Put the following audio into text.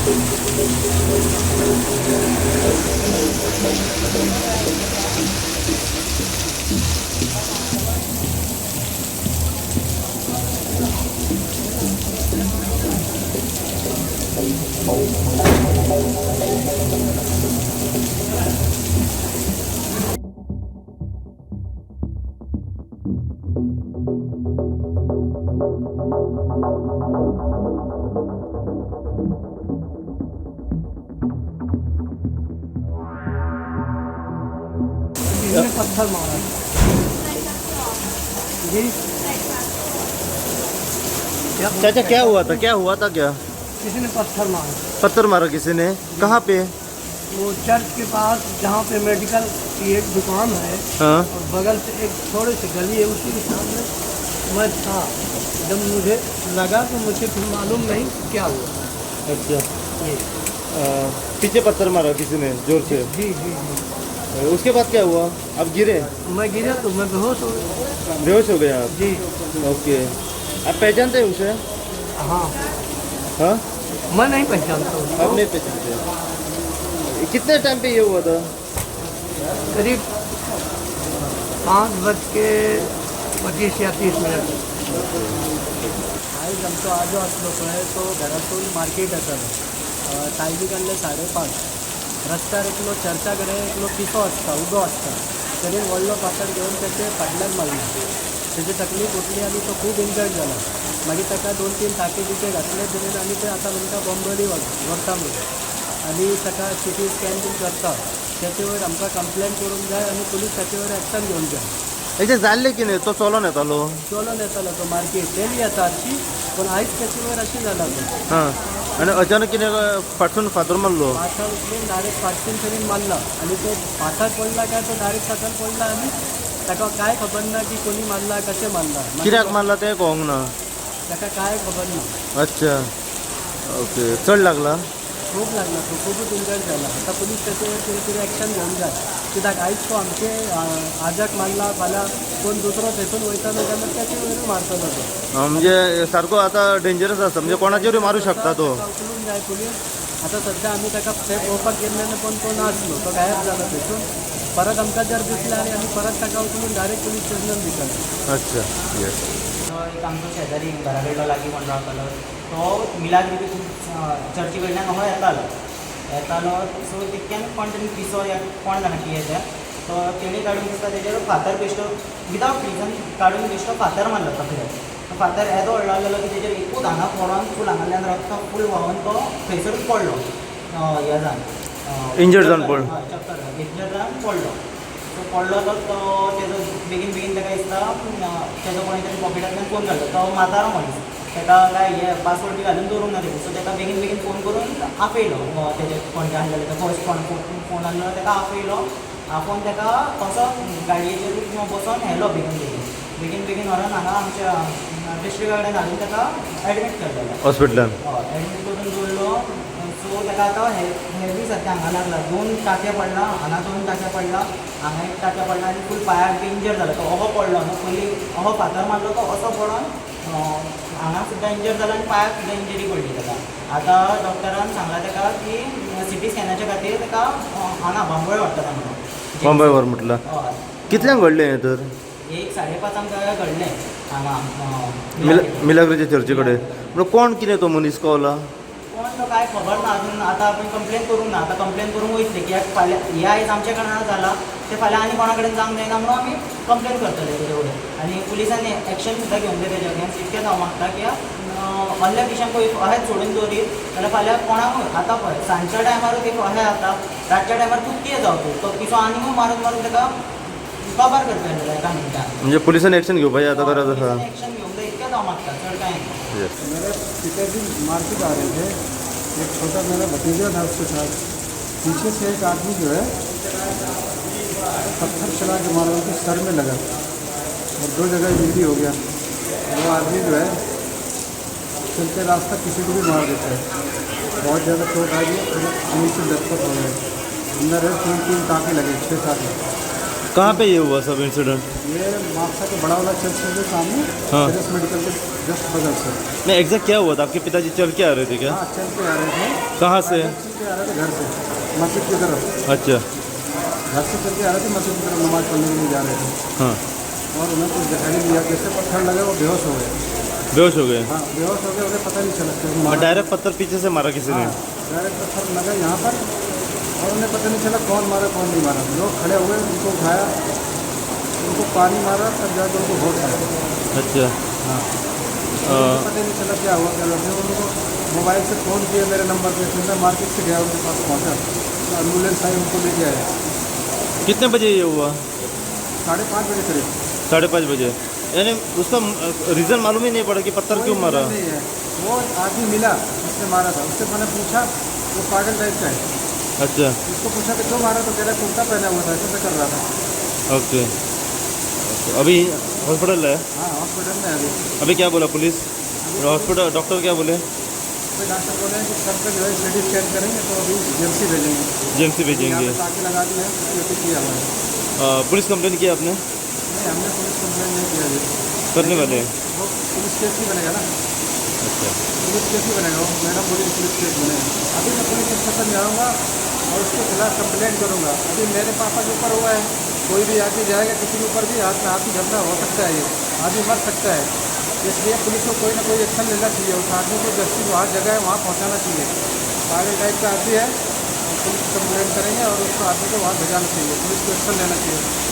इसने पत्थर मारा जी। चाचा क्या हुआ था, क्या हुआ था? क्या किसी ने पत्थर मारा। पत्थर मारा किसी ने? कहाँ पे? वो चर्च के पास जहाँ पे मेडिकल की एक दुकान है। हाँ। और बगल से एक थोड़े से गली है, उसी के सामने मैं था। जब मुझे लगा तो मुझे फिर मालूम नहीं क्या हुआ। अच्छा। ये पीछे पत्थर मारा किसी ने जोर से? जी जी जी। उसके बाद क्या हुआ? आप गिरे? मैं गिरा तो मैं बेहोश हो गया। बेहोश हो गए आप? जी। ओके, आप पहचानते हैं उसे? हाँ। हाँ। मैं नहीं पहचानता उसको। आप नहीं पहचानते। कितने टाइम पे ये हुआ था? करीब 5:25 या 30 मिनट। आयज आमचो आजो आसलो पळय, तो घरासून मार्केट येतालो। टायमींग आहले 5:30। रस्त्यार एकलो चर्चा कडेन एकलो पिसो आसता, उबो आसता, तेणेन व्हडलो फातर घेवन तेचे फाटल्यान मारलो। तेजी तकली फुटली आनी तो खूब इंजर्ड जाला। मागीर ताका 2-3 टाके बिके घातले तेणेन आनी ते आतां म्हणटा बॉम्बोली व्हरता म्हणून आनी ताका सिटी स्कॅन बीन करता। तेचे वयर आमकां कंप्लेन करूंक जाय आनी पुलीस ताचे वयर एक्शन घेवंक जाय। हेजे जाल्लें कितें? तो चलोन येतालो? चलोन येतालो तो मार्केट डेली येता हरशीं, पूण आयज तेचे वयर अशें जालां तें। हां, आनी अचानक कितें फाटसून फातर मारलो? फातर उखलून डायरेक्ट फाटसून तेणेन मारला आनी तो फातर पडला काय तो डायरेक्ट सकयल पडला आनी ताका कांय खबर ना की कोणी मारला, कशें मारला। कित्याक मारला तें कळोंक ना? ताका कांय खबर ना। अच्छा, ओके. चड लागला? खूब लागला, तो खुबूच इंजर्ड जाला। आतां पुलीस तेचे वयर कितें तरी एक्शन घेवंक जाय, कित्याक आयज तो आमचे आजाक मारला, फाल्यां कोण दुसरो थंयसून वयतालो जाल्यार तेचे वयरूय मारतलो तो। म्हणजे सारको आतां डेंजरस आसा, म्हणजे कोणाचेरूय मारूं शकता तो। ताका उखलूंक जाय पुलीस। आतां सद्या आमी ताका थंय पळोवपाक गेल्ले पण तो नासलो, तो गायब जालो थंयसून। परत आमकां जर दिसलें आनी आमी परत ताका उखलून डायरेक्ट पुलीस स्टेशनान दितले। अच्छा, येस। तो एक आमचो शेजारी घरा कडलो लागीं कोण रावतालो, तो मिलाग्री चर्ची कडल्यान असो येतालो येतालो सो तितक्यान कोण तरी पिसो या कोण जाणा कितें तें, तो तेणी काडून दिसता तेजेर फातर बेश्टो विदावट रिजन काडून बेश्टो फातर मारलो तकलेर। तो फातर येदो व्हडलो आसलेलो की तेजेर एकूच हांगा पडोन फूल हांगांतल्यान रक्त फूल व्हांवन तो थंयसरूच पडलो। हें जावन इंजर्ड जावन पडलो? हय, चक्कर इंजर्ड जावन पडलो। सो पडलो तो तेजो बेगीन बेगीन ताका दिसता तेजो कोणी तरी पॉकेटांतल्यान फोन काडलो। तो म्हातारो मनीस, ताका काय हे पासवर्ड बी घालून दवरूंक ना तेणी। सो ताका बेगीन बेगीन फोन करून आपयलो। तेजे कोण आसलेलो तो फर्स्ट कोण फोन आहलो ताका आपयलो। आपोवन ताका कसो गाडयेचेर बसोन व्हेलो बेगीन बेगीन बेगीन बेगीन व्हरोन हांगा आमच्या डिस्ट्रिक्टा कडेन हाडून ताका एडमीट केलेलो हॉस्पिटलान। हय, एडमीट करून दवरलो। सो ताका आतां हेवी सारकें हांगा लागला, 2 टाके पडला हांगा, 2 टाके पडला हांगा, 1 टाके पडला आनी फूल पांयाक बी इंजर जालो। तो असो पडलो न्हू, पयलीं असो फातर मारलो तो असो पडोन हांगा सुद्दां इंजर जालो आनी पांयाक सुद्दां इंजरी पडली ताका। आतां डॉक्टरान सांगलां ताका की सिटी स्कॅनाच्या खातीर ताका हांगा बांबोळे व्हरता म्हणून। बॉम्बे व्हर म्हटलां? हय। कितल्यांक घडलें हें तर? एक 5:30 घडलें हांगा मिलाग्रीच्या चर्ची कडेन। म्हणून कोण कितें तो मनीस कळला? कोण तो काय खबर ना अजून। आतां आमी कंप्लेन करूंक ना, आतां कंप्लेन करूंक वयतले कित्याक फाल्यां हे आयज आमच्या कारणान जाला ते फाल्यां आनी कोणा कडेन जावंक जायना म्हणून आमी कंप्लेन करतले तेजे वयर। आनी पुलिसांनी एक्शन सुद्दां घेवंक जाय तेजे अगेन्स्ट। इतकेंच हांव मागता की असल्या पिशांक अशेंच सोडून दवरीत जाल्यार फाल्यां कोणाकूय आतां पळय सांजच्या टायमारूच एक अशें जाता, रातच्या टायमार खूब कितें जावपी, तो पिसो आनीकूय मारून मारून ताका काबार करतले एका मिनटान। म्हणजे पुलिसांनी एक्शन घेवपाची आतां गरज आसा। एक्शन घेवंक जाय इतकेंच हांव मागता, चड कांय न्ही। येस। मेरे पिताजी मार्केट आ रहे थे, एक छोटा मेरा भतीजा था उसके साथ। पीछे से एक आदमी जो है पत्थर चला के मारा, उनके सर में लगा और 2 जगह इंजरी हो गया। वो आदमी जो है चलते रास्ता किसी को भी मार देता है। बहुत ज़्यादा चोट आ गई, पूरा खून से लथपथ हो गए। अंदर है 3-3 टाँके लगे, 6-7। कहाँ पे ये हुआ सब इंसिडेंट? ये मापसा के बड़ा वाला चर्च के सामने। हाँ। सीरियस मेडिकल के जस्ट बगल से। नहीं, एग्जैक्ट क्या हुआ था? आपके पिताजी चल के आ रहे थे क्या? हाँ, चल के आ रहे थे। कहाँ से? चल के आ रहे थे घर से मस्जिद की तरफ। अच्छा। घर से चल के आ रहे थे, मस्जिद की तरफ नमाज पढ़ने के लिए जा रहे थे। हाँ। और उन्हें कुछ दिखाई नहीं दिया, जैसे पत्थर लगे वो बेहोश हो गए। बेहोश हो गए? हाँ, बेहोश हो गए, उन्हें पता नहीं चला क्यों और मारा। डायरेक्ट पत्थर पीछे से मारा किसी ने? हाँ, डायरेक्ट पत्थर लगा यहाँ पर और उन्हें पता नहीं चला कौन मारा कौन नहीं मारा। लोग खड़े हुए, उनको उठाया, उनको पानी मारा, तब जाकर उनको होश आया। अच्छा। हाँ। अ, पता नहीं चला क्या हुआ क्या हुआ। फिर उनको मोबाइल से फ़ोन किया मेरे नंबर पे, फिर मैं मार्केट से गया, उनके पास पहुँचा तो एम्बुलेंस आई, उनको लेके आया। कितने बजे ये हुआ? 5:30 बजे करीब। 5:30 बजे। यानी उसका रीज़न मालूम ही नहीं पड़ा कि पत्थर कोई क्यों मारा? नहीं है। वो आदमी मिला जिसने मारा था, उससे मैंने पूछा, वो पागल टाइप का है। अच्छा। उसको पूछा कि क्यों मारा, तो कह रहा कुर्ता पहना हुआ था, ऐसे कर रहा था। ओके, अभी हॉस्पिटल है? हाँ, हॉस्पिटल में अभी। अभी क्या बोला पुलिस, हॉस्पिटल, डॉक्टर क्या बोले? फिर डॉक्टर बोले हैं कि सर का जो है सीटी स्कैन करेंगे तो अभी जेएमसी भेजेंगे। जेएमसी यहाँ भेजेंगे। पे टाँके लगा दिए हैं, ड्यूटी किया हुआ है। पुलिस कंप्लेन किया आपने? नहीं, हमने पुलिस कंप्लेन नहीं किया अभी। करने वाले हैं? वो पुलिस केस ही बनेगा ना। अच्छा। पुलिस केस ही बनेगा, वो मैडम बोली कि पुलिस केस बनेगा। अभी मैं पुलिस स्टेशन जाऊँगा और उसके खिलाफ कंप्लेंट करूँगा। अभी मेरे पापा के ऊपर हुआ है, कोई भी आदमी जाएगा किसी के ऊपर भी हाथ में हाथ ही झगड़ा हो सकता है, ये आदमी मर सकता है। इसलिए पुलिस को कोई ना कोई एक्शन लेना चाहिए, उस आदमी को जस्टिस वहाँ जगह है वहाँ पहुँचाना चाहिए। पागल टाइप का आदमी है, और पुलिस कंप्लेंट करेंगे और उसको आदमी को वहाँ भेजाना चाहिए, पुलिस को एक्शन लेना चाहिए।